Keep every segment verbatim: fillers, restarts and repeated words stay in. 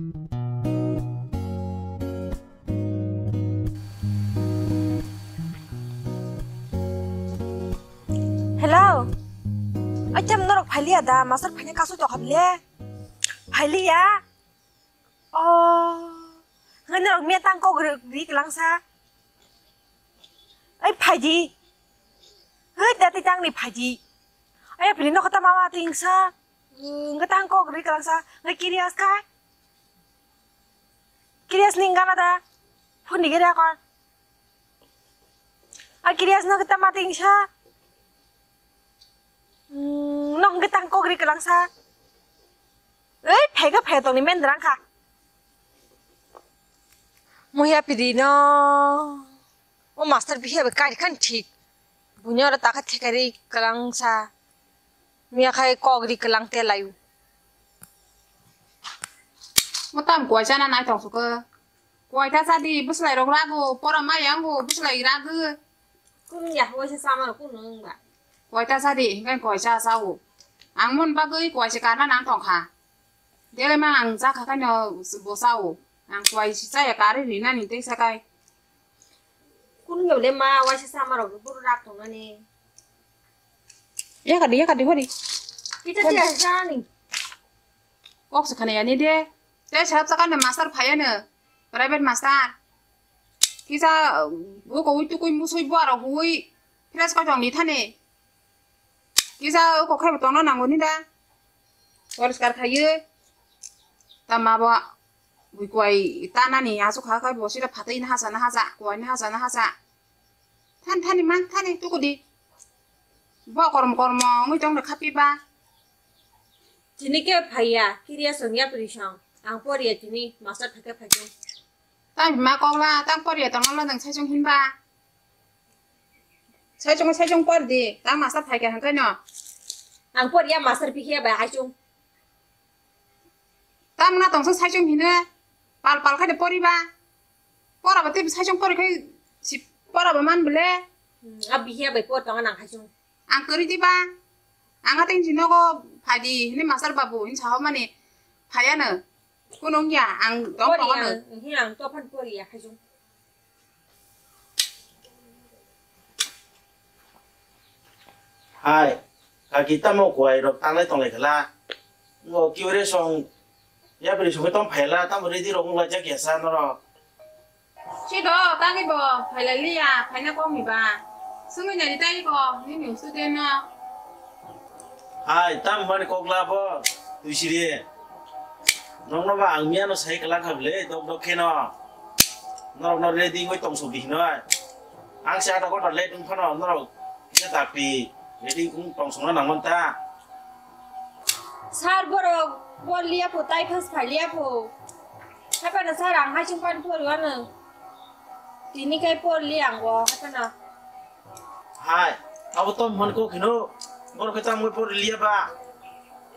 Hello. Acha norok phailiya da, master phaina kasu tokha bile. Phailiya. Oh. Ngai norok miya tang kok ri, ri kelangsa. Ai phaidi. Hei dati tang ni phaidi. Ai pili no kata mama tingsa. Ngai tang kok ri kelangsa. Ngai kirias kai. Kirias ning gana da. Phone ni gere akon. A kirias no kita mati ingsa. Hmm, no hingke tang kok ri kelangsa. Ei, phega phega tongni men drang kha. Muya pidi no. O master bihi abe kari khan thik. Bunya ora takha thikari kelangsa. Miya khai kok ri kelang te layu. Mo tam kuai chana nai tong suka. Kuai ta sadi, bwslai rok rago, pora mai yango, bwslai rago. Kunu ya, waisa sama rok kunu wngba. Kuai ta sadi, hingkai kuai cha sao. Ang mon bagwi kuai se karna nang tong kha. Dele ma ang cha kha kaino bo sao. Ang kuai si cha ya kari ri nani te sa kai. Kunu ya le ma, waisa sama rok buru rak tong nani. Ya kadi, ya kadi hori. Kita dia jani. Kok se khana ya ni de. Te sahab sakane master phayane, private master. Kisa, uko ui tukui musui buaro hui, fresh koi tong ni thane. Kisa uko khaibo tongna nango ni da. Poriskar khaye. Tama bo, bui kuai tanani asuk kha khai bo sira phatai na hasa na hasa, kuai na hasa na hasa. Than thani mang thani tukudi. Bo kormo kormo wngwi tong kha piba. Tini khe phaiya, kiriya song yapri song. Ang poriya tini, master phaikhe phaikhe. Tang ma kokla, tang poriya tongna lo nang saisong hinba. Saisong saisong por di, tang master phaikhe hangkhe no. Ang poriya master pikhiya bai haisong. Tang na tongsa saisong hino, pal pal khai de poriba. Pora ba tei saisong pori khai si pora ba man bole. Hmm, a bihiya bai por tonga nang khaisung. Ang kwrwi diba? Ang ateng si nogo phadi hini master babu hin saho mani phayano. Kuno wngya ang tong Pori tongo ang, no. Hin ang tophan pori ya khaisung. Hai, kaki tamo kuai rok tanglai tonglai khala. Ngo kiwre song yapri song tong phaila tamo ready rok wnglaijak ya sa norok. Chido, tangwi bo phailai liya, phaina kok ni ba. Sungwi nai tari ko, nini student no. Hai, tam mani kok la bo, twi siri. Nokno ba ang miyano sai kwlangkha bwle, dok dok kheno. Norok no ready wngwi tongso di hinoi. Ang se ato kotor late wng phano norok kisa dakti ready wng tongsongna nangman ta. Sir borok por liya pho, tai phas phai liya pho. Haphano sir ang haising pan por wano. Tini kai por li ang bo haphano. Hai, abo tom hon ko khino. Borok khe tamo por liya ba.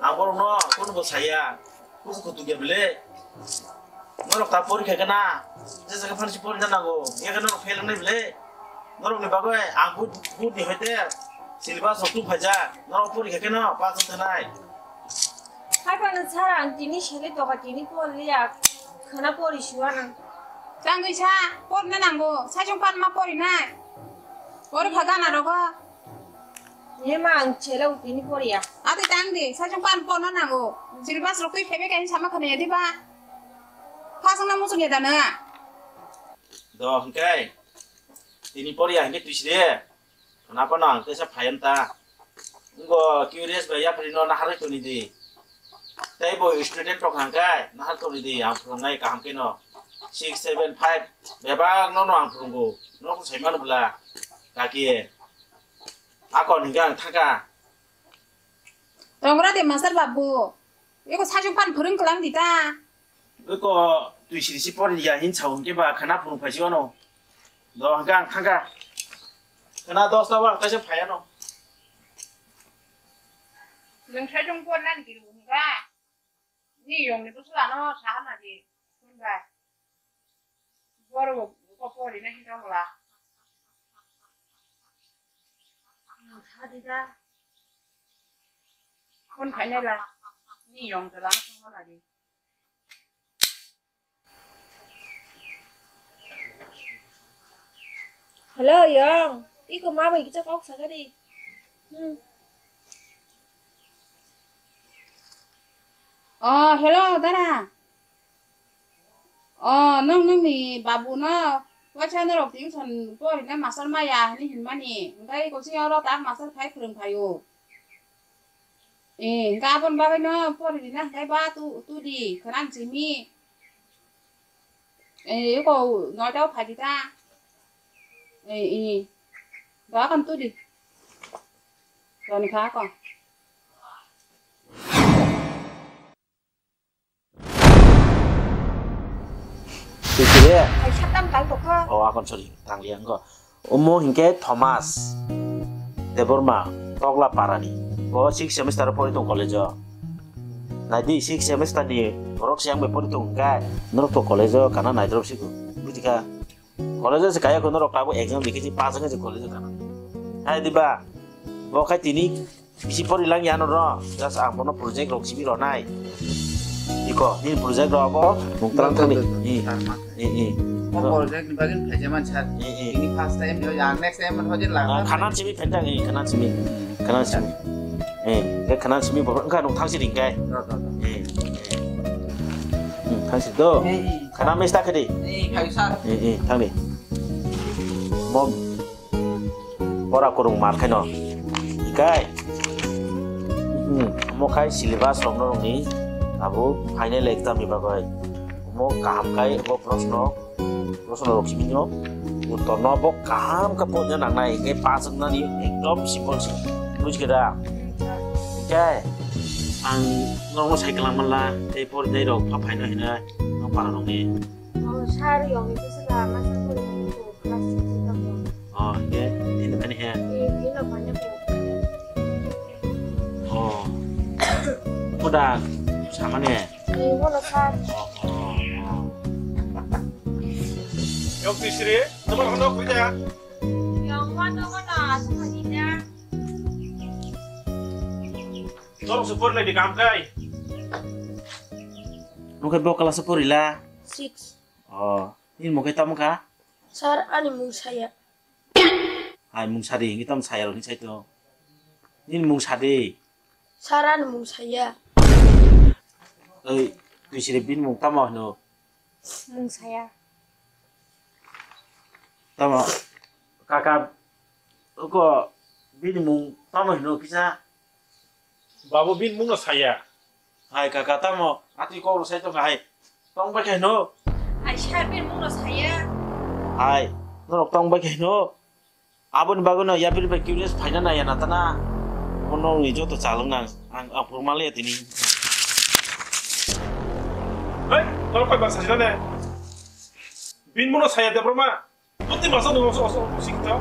Aborok no kono bo saya. Kusu kutu ya bele. Norok ta porikha kana. Jesa ka phansi porina nango. Ya ka norok fail nai bele. Norok ni bagoi ang but but ni hoite. Silva soktu phaja. Norok porikha kana pas thanai. Hai pano sir ang tini sele toka tini por liya. Khana pori suana. Tangwi sa porna nango. Sajong pan ma pori nai. Por phaga na rogo. Ye ma ang chela utini poriya. Ate tang de, sajong pan pono nango. Silbas rok twi phebe kain sama khane diba. Phasang na musung ya dana. Do hingkai. Tini poriya hingke twisre. Khana pa nang tesa phayan ta. Ngo curious ba yapri no na harai toni di. Tei bo student rok hangkai nahar tongwi di ang phwrwngnai kaham khe no. Six, seven, five bebak no no ang phwrwngo. No ko sai mano bwla. Kaki. Akon hingke ang thangka. Tongra de master babu. Eko sajung pan phwrwng kwlang di ta. Eko twi siri si por ya hin sao hingke ba khana phwrwng phai si wano. Do hangka ang thangka. Khana dos ta ba kaisa phai ano. Nwng sajung por nan kiru hingka. Ni yong ni bwsla no saha na di. Hwnba. Boro bo ko pori na hinta mula. Hadi da. Kon khainai la. Ni yong ta lang sung la di. Hello, Yong. Iko ma bai kicha kok sakha di. Hmm. Oh, hello, dara. Oh, nang nangni babu no waisa norok tuition porina master maya hwnwi hinmani. Hwnkhe iko sini oro tak master khai phwrwng phaio. Eh, hwnkhe aboni bagwi no porina hwnkhe ba tu, tu di, khwnang simi. Eh, iko noita o phai di ta. Eh, eh. Doakan tu di. Doni kha ko. Sisire. Hai, satam kal tokha. Oh, akon sorry, tangli angko. Omo hinkhe Thomas Debbarma, Tokla Parani. Bo six semester o pori tong college o. Naidi, six semester ni borok se ang bai pori tong hwnkhe norok to college o kana naidrop sigo. Buji kha. College o se kaya ko norok tabuk exam dikhe si pass wngkhe se college o kana. Hai diba? Bo khai tini bisi pori lang ya norok. Just ang bono project rok sibi ronai. Iko, nini project rok abo mung tlang thani. I, i, i. O project ni bagwi phaija man sir. I, i. Ini first time yo, yang next time man hojin lang. Ah, khanan simi phentang, i, khanan simi. Khanan simi. Eh, ke khanan simi bo, engka nung thangsi ringkai. Ro, ro, ro. Eh, eh. Hmm, thangsi do. Eh, eh. Khanan mista khedi. Eh, khai sir. Eh, eh, thangdi. Mom. Pora kurung mar khaino. Ikai. Hmm, mo khai syllabus rok no rungni. Abu final exam ni bagwi. Mo kaham khai bo proshno. Proshno rok simi no. Uttor no bo kaham khe pojna nangnai. Ikai pass wngnani ekdom simple se. Bujikhe da? Ikai. Ang norok no sai kwlangma la. Tei porinai rok pha phaino hina. Nang para rok ni. Oh, sir, yong itu sila masa ko class six itu. Oh, iya. Ini tadi ya. Ini, ini namanya ko. Oh. Udah sama nih. Ini bola sir. Oh, oh, oh. Yong Tisri, nomor kono kuya? Yong mana mana asal aja. Norok se pori lai di kam kai. Nung khe bo class o pori la? Six. Oh, nini mung khe tamo kha? Sir, ani mung saya. Hai mung sadi, hingi tamo saya rok hinwi sai to. Nini mung sadi. Sir, ani mung saya. Oi, twi siri bini mung tamo hino? Mung saya. Tamo, kaka, uko bini mung tamo hino kisa? Babu bini mungno saya. Hai kaka tamo, atwi kok rw sai tongkha hai. Tong bai khe hino. Hai sir bini mungno saya. Hai, norok tong bai khe hino. Aboni bagwino yapri bai curious phaina naiya na tana. Omo nokni joto chalwk nang. Ang, ang phuru manliya tini. Hei, norok koi bar sajina ne? Bini mungno saya Debbarma. Bwtwi masa nung oso, oso, oso, oso, oso.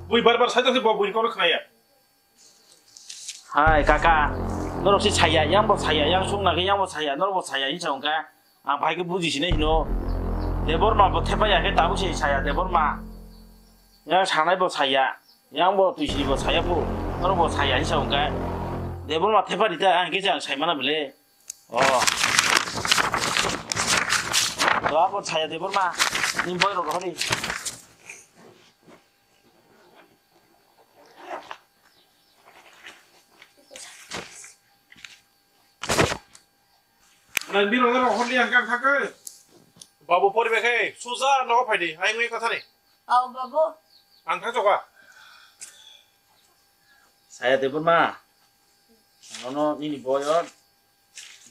Bui bar bar sai tongsi bo bui kono khnaya. Hai kaka, norok si saya, yang bo saya, yang sung nake yang bo saya, norok bo saya, hinsa hwnkha. Ang bai khe buji sinai hino. Debbarma bo thepa ya khe tabuk se saya Debbarma. Yang sanai bo saya, yang bo twi sini bo saya phu, norok bo saya hinsa hwnkha. Debbarma thepa rita ang khe ang sai mana bele. Oh. Doa kon saya Debbarma. Ni boy rok hori. Nang biro rok hori ang kang thake. Babu poribe khe suja nogo phaidi. Ai ngui kotha ni. Au babu. Ang thang choka. Saya Debbarma. Nono nini boyon.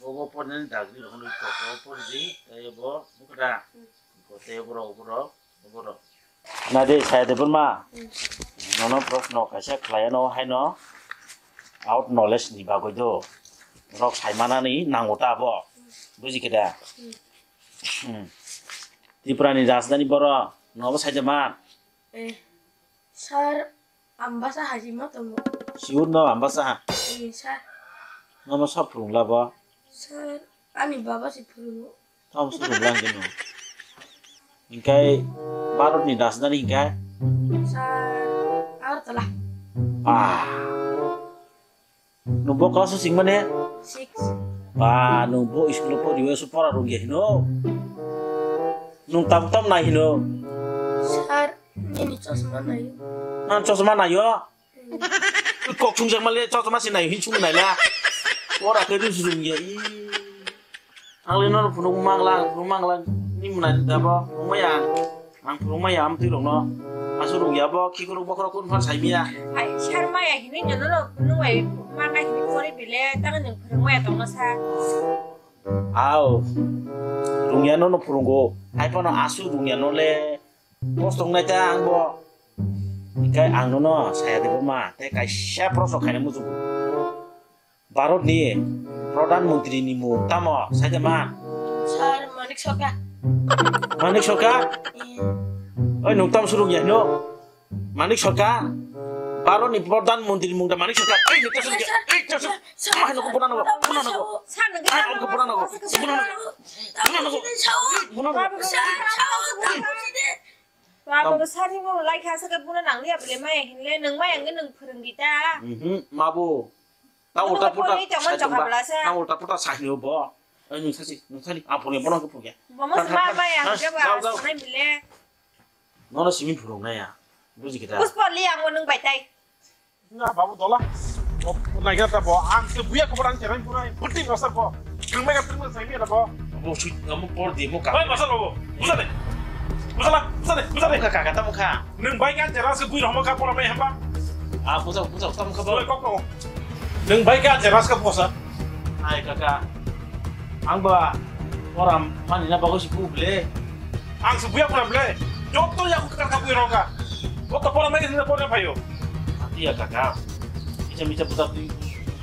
Bobo pornani dagri rokno koko pordi, tei bo bukra. Kote borok, borok, borok. Na de, saya Debbarma. Nono proshno kaisa khlaiano haino out knowledge ni bagwi do. Rok sai manani nango ta bo. Buji khe da? Hmm. Tripura ni rajdhani boro nobo sai de man. Eh, sir, Ambasa hajima tongo. Siwr no Ambasa ha? Ee, sir. Nono sor phwrwngla bo? Sir, ani baba se phwrwngo. Tamo se phwrwngla hwnkhe no? Hinkhe Bharat ni rajdhani hinkhe? Sir, Agartala. Ah. Nwng bo class o singmani? Six. Ba, nwng bo school o poriwi se pora rwngya hino? Nwng tam tam nai hino? Sir, Nini chosma nayo. Nang chosma nayo? Hmm. Kok sungjakma le chosma se nayo, hin sung naila. Ora khe rus rung ya, i. Ang le nono phunuk mangla, phunuk mangla, ni mwnai da bo, phunuk maya ang. Ang phunuk maya amtwi rokno. Aswk rung ya bo, khikrok bokhorok kun phan sai maya. Hai, sar maya hinwi nono phunuk maya, mangna hinwi pori bile, tang nwng phunuk maya tongno sa. Aw, rungya no no phurungo. Hai phano asu rungya no le. Boss tong nai ta ang bo. Hikai ang no no saya de ma. Te kaisa proso khaina muchung. Bharat ni Pradhan Mantri ni mung tamo sai de ma. Sir, Manik Sarkar. Manik Sarkar? Iya. Oi, nung tam surung ya no. Manik Sarkar, Bharat ni Pradhan Mantri mungda Manik Sarkar. Ei, nukta sungkya. Ei, nukta sungkya. Mahai nukung, buna nukung, buna nukung. Mahai nukung, buna nukung. Buna nukung. Buna nukung. Babo, sari mo lai kha saka buna nang liya bele maya hinle, nung maya nge nung phwrwng di ta. Mhm, mabu. Ta ulta pulta sai tongba. Ta ulta pulta sai ni bo. Ei, nung sasi, nung sani. Ang phwrwng ya, bono khe phwrwng ya. Bomo sima maya hingke ba, sanai bele. Nono simi phwrwng nai ya. Buji kita. Puspa li ang nung bai tai. Na babu dola. Nai kata bo ang ke buya ko barang cerai purai. Penting rasa bo. Kang mega terima saya mi ada bo. Bo sui kamu por di mo ka. Oi, masa lo. Busa deh. Busa lah, busa deh, busa deh. Ka ka ta mo ka. Nung bai ka cerai se bui romo ka pora mai hamba. Ah, busa, busa, ta mo ka ba. Oi, kok no. Nung bai ka cerai se ka posa. Hai kaka. Ang ba pora mani na bago si bu ble. Ang se buya pora ble. Joto ya ku ka ka bui roka. Ko to pora mai ni pora payo. Ati ya kaka. Micha micha buta tui.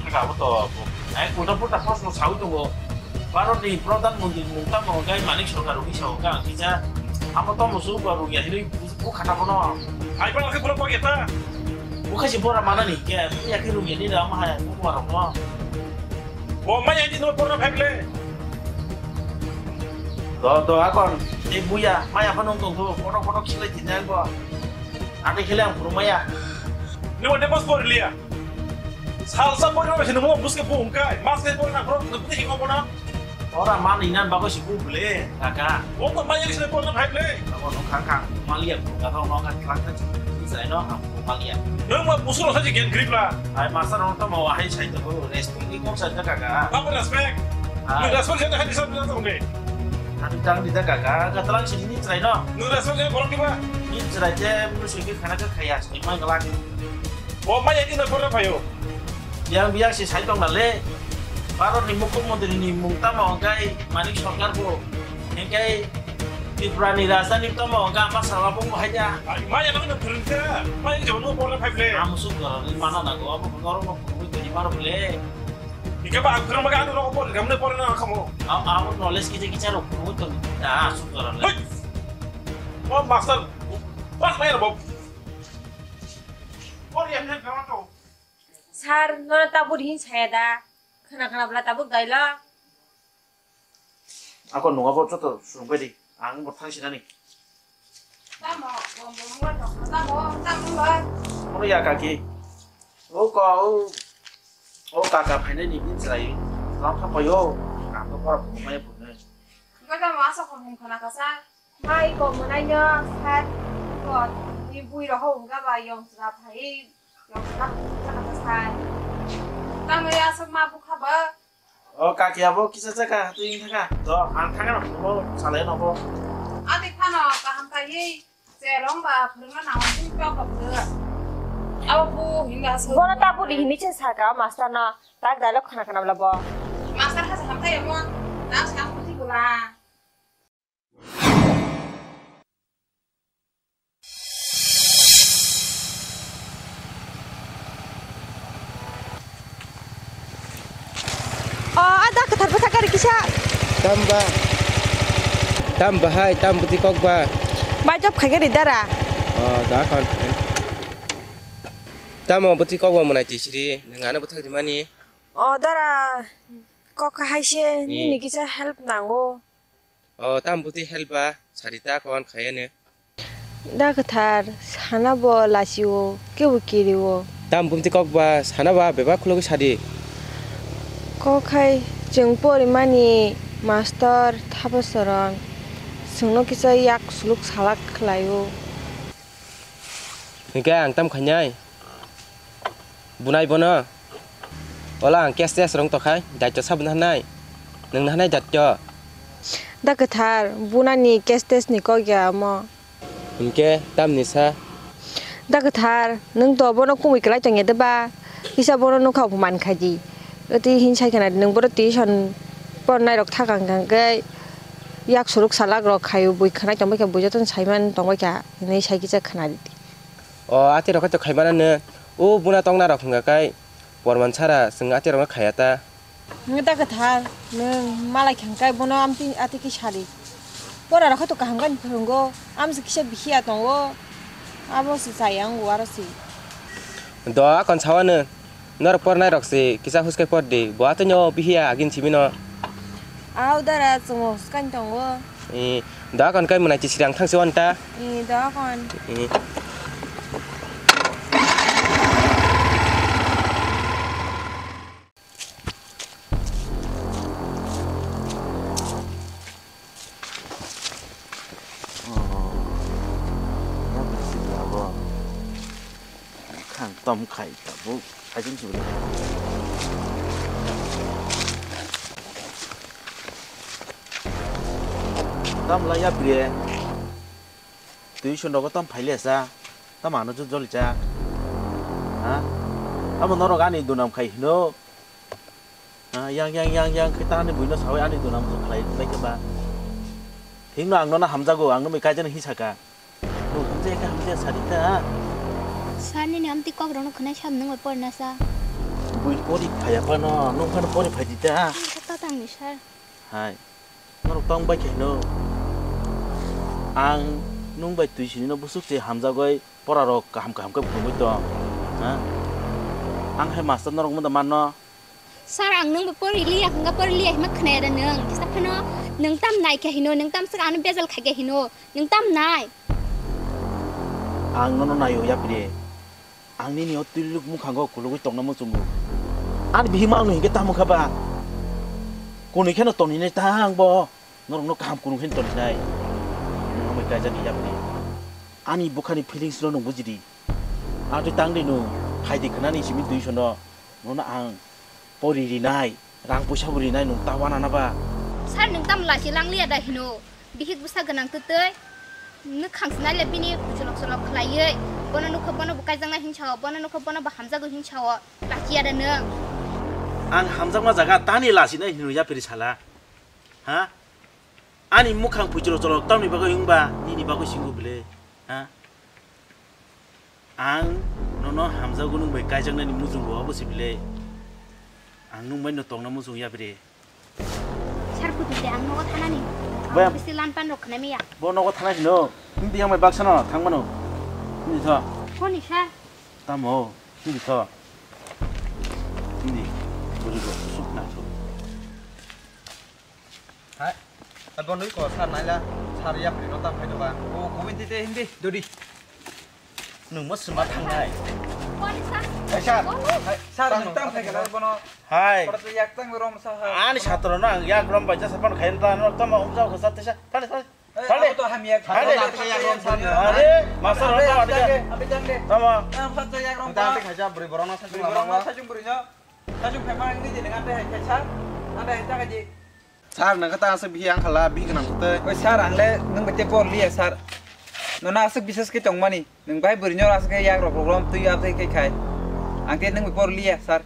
Kaka bo to. Ai pura pura pos no sau to go. Baro ni Pradhan Mantri mungta mo gai Manik Sarkar wi sau ka kisa. Amo to mo su ba ru ya hiri bu khata kono. Ai ba ke pura pora ta. Bu kha si pora mana ni ke. Ya ke ru ya ni ra ma ha. Bu pora kono. Bo maya ni no porna phaible. Do do akon, tei buya, maya phano wngtong kho, kono kono khilai tini ang bo. Ate khilai ang phuru maya. Ni wate bos por liya. Salsa por na sini mo buske bu ungkai, mas ke por na pro, bu te hingo bona. Ora man inan bago si bu ble, kaka. Bo to maya ni sini porna phaible. Ako no khang khang, malia bu, kaka no khang khang khang, sai no ang. Malia. Nung ma busur sa jigen grip la. Ai master rong tamo hai sai to respect ni kok sai ta kaka. Apa respect? Ai. Nung respect sai ta hai sa bisa tong de. Ati tang di ta kaka, ka talang sini ni chrai no. Nung respect sai borok ni ba. Ni chrai je mu sui ke khana ka khaya, ni mai galak. O mai ya ni na pora phayo. Yang biang si sai tong na le. Baro ni mukul mantri ni mung tamo kai Manik Sarkar bo. Hingkai Tripura ni rajdhani tamo hwnkha ama sala bung bo haida. Maya nang no phwrwngkha, maya jabo no porna phaible. Amo suk dora ni mana nango, abo norok no phwrwngwi toni maro bole. Hingke ba ang phwrwngma khe ano rok por gamne porna khamo. Amo knowledge kisa kisa rok phwrwngwi toni. Ah, suk dora le. Hoi! O master, pas maya bo. Por ya ne kama to. Sir, no tabuk hin saya da. Khana khana bla tabuk dailo. Ako nungo bo joto surungbai di, ang bo thang sinani. Tamo, bom bom wa tamo, tamo ba. Ono ya kaki. O ko, o, o kaka phainai ni bin chwrai. Lam tha payo. Ang to pora phunukmaya phunuknai. Gada ma sa ko mung khana kasa. Mai ko mwnai no sat ko ni bui roho unga ba yong chwra phai, yong chwra phai. Tamo ya sok ma bukha ba. O kaki abo kisa chaka twi thaka. To ang thaka no bo salai no bo. Ati phano kaham kaiwi cherong ba phwrwngna nang twi tok ba phwrwng. Abo bu hinda aswk. Bono ta budi hinwi se saka master no tak dialogue khana khana bla bo. Master ha sa hamtai amo na sa kuti bula. O, ada kwthar bwsa gari kisa. Tamba. Tam bahai, tam bwtwi kok ba. Bai job khai gari dara. O, da kon. Tamo bwtwi kok ba mwnai tisri, nang ano bwthak rimani. O, dara kok hai se, nini kisa help nango. O, tam bwtwi help ba, sari ta kon khayane. Da kwthar, sana bo lachio, kebo kirio. Tam bumti kok ba, sana ba, bebak khulogwi sadi. Kok hai, chwng porimani master Thapasaran, chwngno kisa yak suluk salak khlaio. Hingke ang tam khainai. Bunai bono. Ola ang cash test rong tokhai. Daityo sabun hanai. Nung hanai daityo. Da kwthar, bunani cash test ni kok ya mo. Hingke tamni sa. Da kwthar, nung to bono kumui kwlai tongya de ba? Kisa bono nukha man khaidi. Oti hin sai khana nung bono tuition pornai rok thakang kang khe yak suruk salak rok khayu bui khwnai tongbai kha bui jotono saiman tongbai kha hinwi sai kisa khana di. O ati rok khe to khaimana nw. O buna tongna rok hwnga kai porman sara chwng ati rok no khaya ta. Nwng ta kwthar, nwng malai khang kai bono amtwi ati khe sadi. Pora rok khe to kaham gani phwrwngo, amse kisa bihia tongo, abo se chaya wngo aro se. Do akon sawa nw, norok pornai rok se kisa huskai por di, bo atwi no bihia agin simi no. Au dara chwng huskai tongo. Eh, do akon kai mwnai chisiri ang thangsi wan ta. Eh, do akon. Eh. Khang tom khai tabuk. Haichung chibolo. Tam la ya priye. Tuition rogo tam phaile sa. Tam ano jujoli cha. Ha? Amo norok ani dunam khai hino. Ha, yang, yang, yang, yang, khe tani buino sawi ani dunam khlai, khlai khe ba. Hingno ang nono hamjago, ang nono kaijano hi saka. Nwng hamjaya khe hamjaya sadi ta. Sir nini amtwi kok rokno khwnai sab nwng bai porna sa. Bui pori phaya phano, nwng phano pori phai di ta. Ang khe tatang ni sir. Hai. Norok tong bai khe hino. Ang nwng bai twi sini no busuk se hamjagoi pora rok kaham kaham khe phunugwi tong. Ha? Ang hai master norok munda manno. Sir, ang nwng bo pori liya, hwnga pori liya hima khwnaya da nwng. Kisa phano nwng tam nai khe hino, nwng tam swk ano bejal khai khe hino, nwng tam nai. Ang nono naio yapri. Ang nini o twiluk mukhango kulugwi tongna muchungo. Ani bihima ang no hinkhe tamo kha ba. Kunui kheno toni nai ta ang bo. Norokno kaham kunui kheno toni nai. Nwng amai kaijani yapri. Ani bukhani feelings no nwng bujidi. Ang twi tangdi nwng phaidi khwnani simi duiso no. Nono ang pori rinai, rang puisa bo rinai nwng ta wana na ba? Sir, nwng tamo lachi lang liya da hino? Bihik bwsa gwnang twtwi. Nwng khang sinai le bini cholok cholok khlaiwi. Bono nukho bono bo kaijaknai hinsa o, bono nukho bono bo hamjago hinsa o. Lachi ya da nwng? Ang hamjakma jaga tani lachi nai hino yapri sala. Ha? Ani mukhang pui cholok cholok tamni bagwi wngba nini bagwi singo bwle. Ha? Ang nono hamjago nwng bai kaijaknani muchungo abo se bile. Ang nwng bai no tongna muchung ya bire. Sir, phutu de ang nogo thanani. Bai. Ang bisi lan pan rok khnami ya. Bo nogo thanai no. Hindi yang bai baksa no thangmano. Hindi tho. Honi sir. Tamo. Hindi tho. Hindi. Bujui ko. Suk na tho. Hai, abo nui ko sar naila, sar yapri no tam phai doba. O kuwin tite hindi, dodi. Nung mo sima thangnai. Hai, sar. Hai, sar, nung tam phai kala bono. Hai. Ora to yak tang rom sa ha. Ani satro no ang yak rom bai jasa pan khain ta no tamo umjao ko sat tesa. Thale, thale. Thale. Abo to ham yak. Thale. Are, masar ro ta. Abi jang de. Tamo. Am sat yak rom ta. Abi khaja bri borona sa jung lama. Borona sa jung bri no. Sa jung phai ma ni de nang ande hai khaisa. Ande hai ta khaji. Sir, nang kata aswk bihi ang khala, bihi gwnang kutwi. Oi sir, ang le nwng bai tei por liya sir. Nono aswk bisas khe tongmani. Nwng bai bwrwi nyor aswk khe yak rok rok rom twi ap twi khe khai. Ang tei nwng bai por liya sir.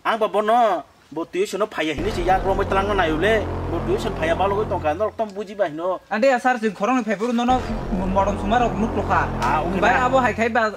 Ang ba bono bo tuition no phaiya hinwi se yak romwi twlangna nayo le. Bo tuition phaiya balogwi tongkha, norok tamo buji ba hino. Ande ya sir, chwng khoroknwi phai phuru nono modom suma rok nuk tokha. Ah, okay. Bai na. Abo hai khai ba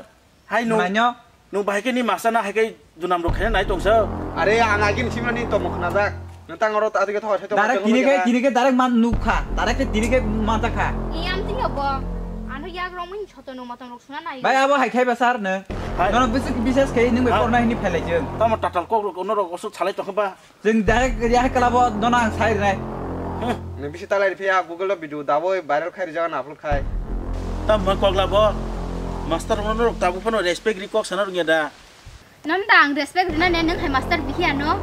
Hai nung, Manyo? Nung bahai khe ni masa na hai khe dunam rok khaina nai tongsa. Are, ang agin simani tomo khnajak. Nang tang oro ta thik thok thok. Direct tini khe, tini khe direct man nukha. Direct khe tini khe man ta kha. I am tini obo. Ano yak rong mun choto nung matang rok suna nai. Bai abo hai khai ba sir ne. Hai. Nono bisik bises khe nung be Hai. Porna hini phelai jeng. Tamo tatal kok rok ono rok oso salai tokha ba. Chwng direct ya kala bo dono ang sai rwnai. Nung bisi talai phiya Google o video daboi viral khai rijak na upload khai. Tam ma kok labo. Master no rok tabuk phano respect ri kok sana rungya da. Non da ang respect rina ne nung hai master bihiya no.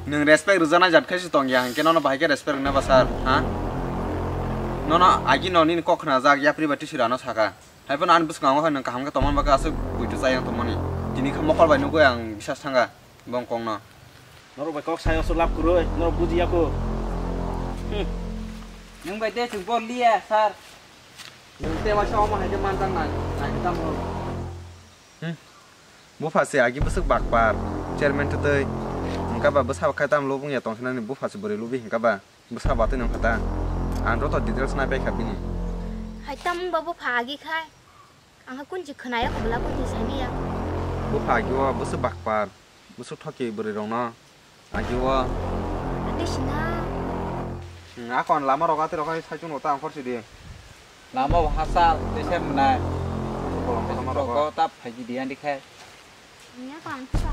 Nung respect rujana jat khai se tong ya hingke nono bahai ke respect rina ba sir, ha? Nono agi no nini kok khna jak yapri ba tisira no saka. Hai phano ani bwskango hai nwng kaham khe tongmani bagwi aswk buitu chayang tongmani. Tini khe mokol bai nugwi ang bisas thanga bongkongno. Norok bai kok sayo aswk lab kwrwi, norok bujiya kho. Hmm. Nwng bai de chwng bol liya, sir. Nwng te waisa omo hai khe manjak nai, nai khe tamo. Hmm. Bupha se agi bwswk bakpar, chairman twtwi. Hwnkha ba bwsa khai tam lubung ya tongsinani bupha se bwrwi lubi hwnkha ba. Bwsa batwi nang kha ta? Ang joto details nai pai kha bini. Hai tamo wngba bupha agi khai? Ang khe kunchi khwnaya kho bwla kunchi saimaya. Bupha agi o bwswk bakpar, bwswk thoki bwrwi rokno agi o. Ate sina. Hmm, akon lama rok ate rok hai saichung rok ta ang khorsi di. Lama bo hachal tei se mwnai. Bolong bolong rok. Rok ta phaiji di andi khai. Nya ko ang kha.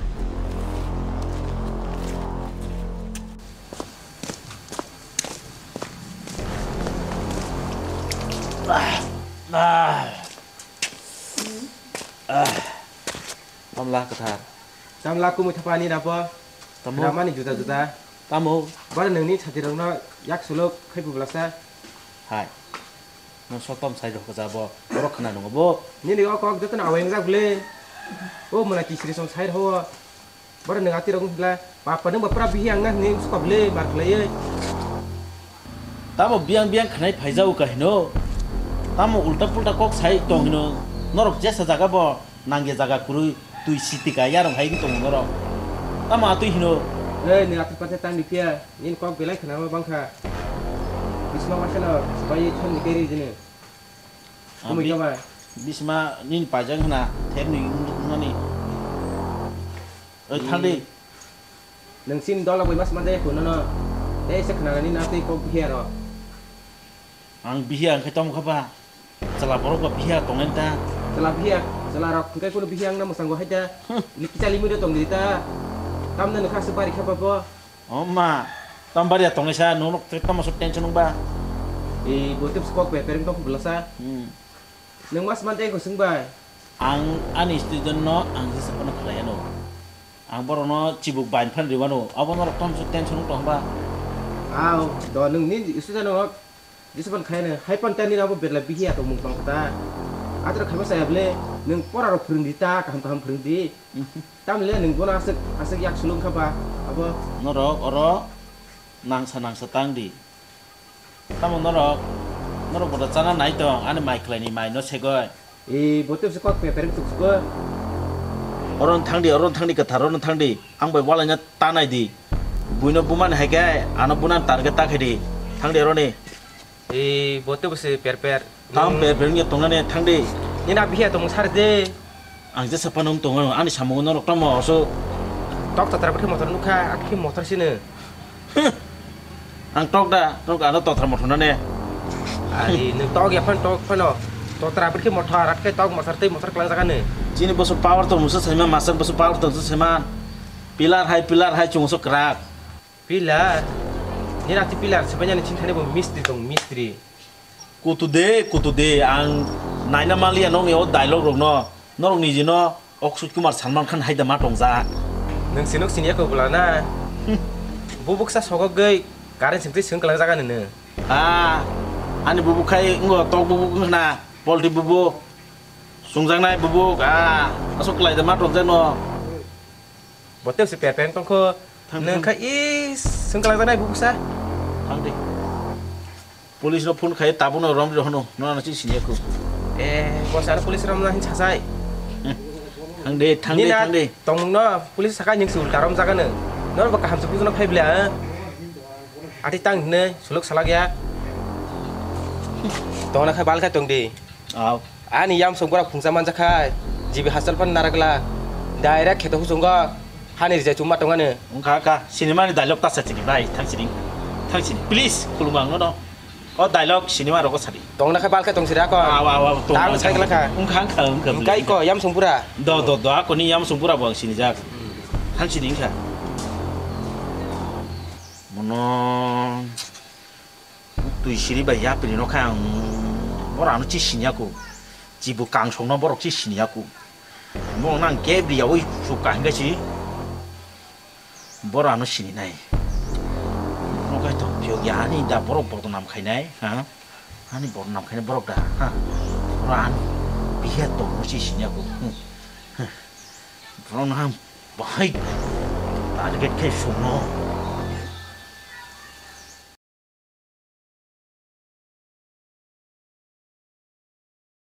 Tamla kwthar. Tamla kumui thapani rabo. Tamo. Ramani juda juda. Tamo. Bara nangni satirokno yak suluk khai publasa. Hai. No sotom sai rok jabo. Borok khna nungo bo. Nini o kok jotono awai wngjak bwle. O mona kisri song sai rho. Bara nang ati rok bla. Papa nang bapra bihi ang na hini sukap le mar khlaiye. Tamo biang biang khnai phaijao ka hino. Tamo ulta pulta kok sai tong hino. Norok jesa jaga bo. Nangya jaga kwrwi twi siti ka yarok hai wng tongo norok. Tamo atwi hino? Ei, ni atwi pathai tang di phiya, nini kok belai khwnama bangkha. Bisma waisa no bai thon ni keri jini. Ah, Kumui bi-, kama. Bisma nini paijak hwna, ther ni wng-, wngmani. Oi, thang di. Nung sini dola bai mas mandai ko nono. Tei se khwnana ni na tei kok phiya ro. Ang bihiya ang khe tong kha ba. Chwla borok ba bihiya tongnai ta. Chwla bihiya, chwla rok hwnkhe kunu bihiya wngna mwsang bo hai ta. Hmm. Ni kichali mui tong di ta. Tamna nokha se bari kha ba bo. O ma, tam bari ya tongnai sa, nono tamo so tension wng ba. E, bo tep kok be pereng tong bwla sa. Hmm. Nung mas man tei ko swng bai. Ang ani student no ang jesa phano khlai ano. Ang borok no chibuk bain phan riwano. Abo norok tamo so tension wng tong ba. Aw, do nung ni student no Jesa ban khaina, hai pan tani abo berla bihiya tongmung tong ta. Atra khaiba saya bole, nung pora rok phwrwng di ta, kaham kaham phwrwng di. Tamle nung bono aswk, aswk yak sulung kha ba, abo. Norok oro nangsa nangsa tang di. Tamo norok, norok boda chana nai tong, ani mai khlai ni mai no segoi. E, bo tebse kok peper tuk ko. Oro thang di, oro thang di, kwthar oro thang di. Ang bai walaina ta nai di. Buino bumani hai khe, ano bunan target ta khe di. Thang di oro ni. E, bo tebse per per. Tam per per ni tong nani thang di. Ni na bihiya tong sar de. Ang jesa panung tong ani samung norok tamo oso. Tok tatra bwkhe motor nukha, akhi motor sini. Ang tok da, tok ano totra mothor na ne. Ari, nung tok ya phan tok phano. Totra bwkhe mothor, atkhe tok mothor tei mothor klang jaga ne. Chini boso power tong musa saima, masang boso power tong musa saima. Pillar hai, pillar hai chung so krak. Pillar? Ni rati pillar sebanyak ni chingthani bo mistri tong, mistri. Kutu de, kutu de, ang naina maliya nokni o dialogue rokno, norok niji no Akshay Kumar Salman Khan hai da ma tongjak. Nwng sinuk siniya kobla na? Bubuksa sogogwi current singtwi swng kwlang jaga nini. Ah, ani bubuk khai wngbo tok bubuk wngkha na, polti bubuk, sungjaknai bubuk, ah, aswk kwlai da ma tongjak no. Bote se per per tongkho. Thang, nwng thang. Khai is swng kwlang jaga nai bubuksa. Thang de. Police no phone khai tabukno romri rw hwno, nono chini siniya kho. Eh, bosa police romna hin sasai. Thang de, thang de, nina thang de. Tongmungno police saka ning sul tarom jaga no. Nor ba kaham se bujuna phai bla. Ati tang hine suluk salak ya. Tongna khai bal khai tong di. Aw. Ani yamsung pura phungsa manjak khai. Jibi hostel phan narakla. Direct kheto husung go. Hani rija chuma tongani. Wngkha kha, cinema ni dialogue ta sa chini bai, thang chini. Thang chini. Please, khulumang no no. O dialogue cinema rogo sadi. Tongna kha balkha tong sira ko. Aw, aw, aw, tong. Tang sai kala kha. Wngkha, wngkha, wngkha. Wngkai ko, yamsung pura. Do, do, do, ako ni yamsung pura bo ang sinijak. Thang chini wngkha. Mono. Twi siri bai yapri no kha ang borok ano chi siniya ku. Chibu kangsong no borok chi siniya ku. Borok nang kebri yawi suk kahing kai si. Borok ano sini nai. No kai to phiyok ya ani da borok bodnam khainai, ha? Ani bodnam khainai borok da, ha? Borok ani. Iya tongo si sinya ko. Borok no ang bahai target khe sungno.